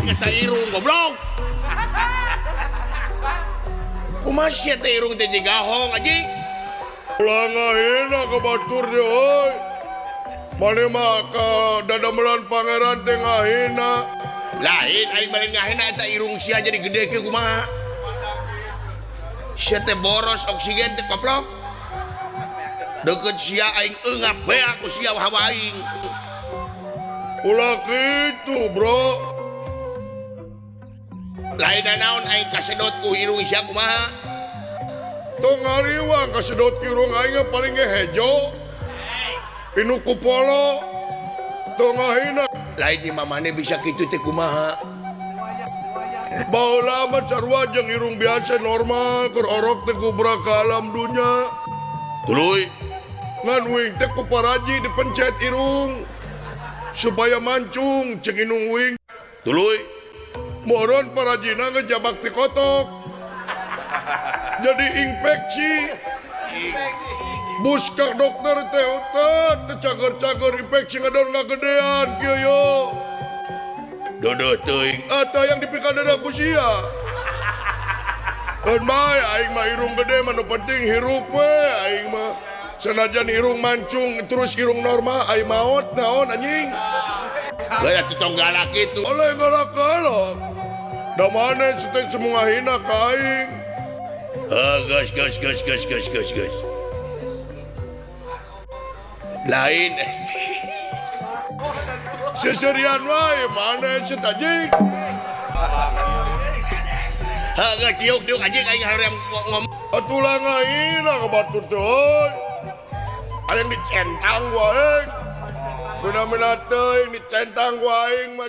Aing eta irung goblok. Kumaha sia teh irung teh jigahong anjing. Ulah ngahina ka batur teh euy. Mane mah ka dadamelan pangeran teh ngahina. Lain aing balik ngahina eta irung sia jadi gede ke kumaha. Sia teh boros oksigen teh koplok. Deket sia aing eungap beak ku sia hawa aing. Ulah kitu, bro. Lain naon aing kasedot ku irung sia kumaha. Tong ngariwang kasedot ku irung aing paling ge hejo. Inu ku polo. Tong ngahina. Lain di mamane bisa kitu teh kumaha. Baheula mah sarua jeung irung biasa normal keur orok teh gubrak ka alam dunya. Tuluy ngan uing teh ku paraji dipencet irung supaya mancung cek inung uing. Tuluy moron parajina ngejabak ti kotok. Jadi infeksi. Bus ka dokter teh teh cager-cager infeksi ngadon ngagedean kieu yo. Dodo teuing atau yang dipikadada ku sia. Keun bae aing mah irung gede mah nu penting hirup we aing mah. Senajan irung mancung terus irung normal aing maot naon anjing. Gaya tong galak kitu. Oleh galak-galak. Da maneh teh semua hina ka aing. Heuh geus geus geus geus geus geus geus. Lain seserian wae maneh teh anjing. Heuh geus diuk diuk anjing aing hoream ngomong. Atuh lah ngahina ka batur teh euy. Aing dicentang ku aing. Beuna-beuna teuing dicentang ku aing mah.